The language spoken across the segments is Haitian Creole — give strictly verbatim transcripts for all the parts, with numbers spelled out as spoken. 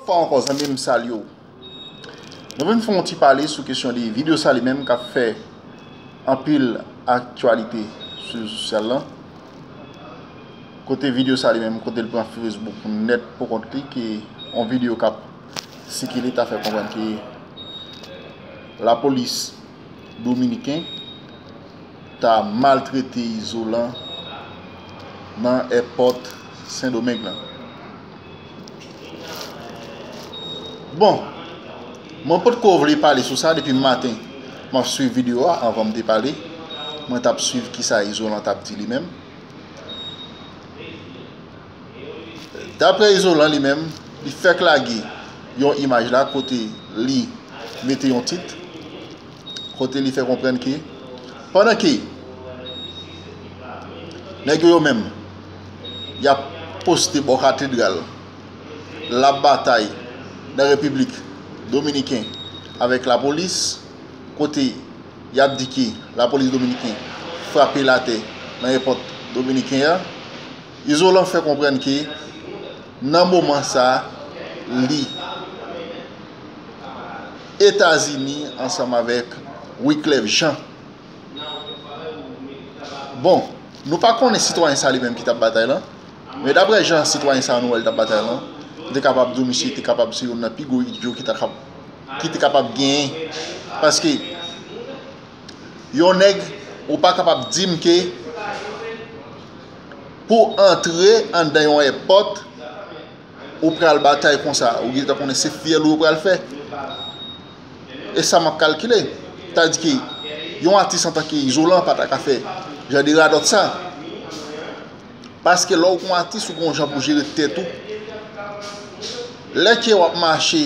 Fwa ankò, zanmi m, salye w. Nou vin fè yon ti pale sou kesyon de videyo sa li menm k ap fè anpil aktyalite sou rezo sosyal lan. Kote videyo sa li menm, kote l pran Facebook nèt pou kont li, ke yon videyo k ap sikile ta fè konprann ke lapolis dominiken ta maltrete Izolan nan èpòt Sendomeng lan. Bon, mwen potko vle pale sou sa depi maten. M ap swiv videyo a anvan m te pale. Mwen t ap swiv kisa Izolan t ap di li menm. Daprè Izolan li menm, li fèk lage yon imaj la kote li mete yon tit, kote li fè konprann ke pandan ke nèg yo, yo menm, y ap poste bò katedral, l ap batay nan Repiblik Dominiken avèk lapolis, kote y ap di ke lapolis dominiken frape l atè nan èpòt dominiken an. Izolan fè konprann ke nan moman sa a, li Etazini ansanm avèk Wyclef Jean. Bon, nou pa konnen sitwayen sa li menm ki t ap batay lan, men daprè jan sitwayen sa nou wè l t ap batay lan, nou te kapab di w misye te kapab se youn nan pi gwo idyo ki ta kap-, ki te kapab genyen. Paske yon nèg, ou pa kapab di m ke pou antre anndan yon èpòt, ou pral batay konsa, ou gentan konnen se fyèl ou pral fè. E sa m ap kalkile. Sa di ke yon atis antanke Izolan pa ta ka fè jan de radòt sa. Paske lè w gon atis, ou gon jan pou jere tèt ou. Lè ke w ap mache,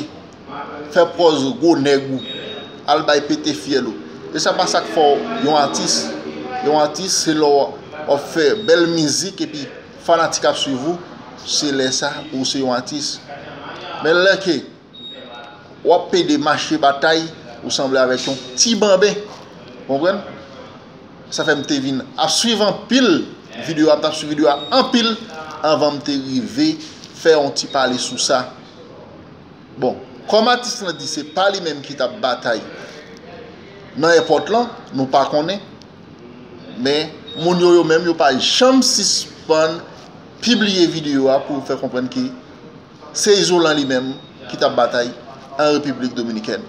fè pòz gwo nèg ou, al bay pete fyèl ou. E sa pa sa k fè w yon atis. Yon atis, se lè w ap fè bèl mizik epi fanatik ap swiv ou, se lè sa ou se yon atis. Men lè ke w ap pede mache batay, ou sanble avèk yon ti banben. Konprann? Sa fè m te vin ap swiv anpil videyo a, m t ap swiv videyo a anpil anvan m te rive fè yon ti pale sou sa. Bon, kòm atis lan di se pa li menm ki t ap batay nan èpòt lan, nou pa konnen. Men moun yo, yo menm, yo pa janm sispann pibliye videyo a pou fè konprann ke se Izolan li menm ki t ap batay an Repiblik Dominikèn.